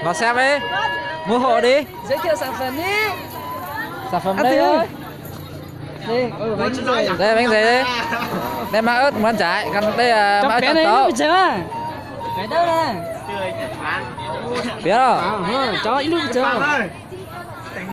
Los Sam đi. Mua hộ đi. Giới thiệu sản phẩm đi. Sản phẩm đây thôi. Đây, bánh dày đây. Đây, mã ớt muán trái, còn đây là mã ớt trồng táo. Cái đâu này? Biết không? Cho ít lúc chờ.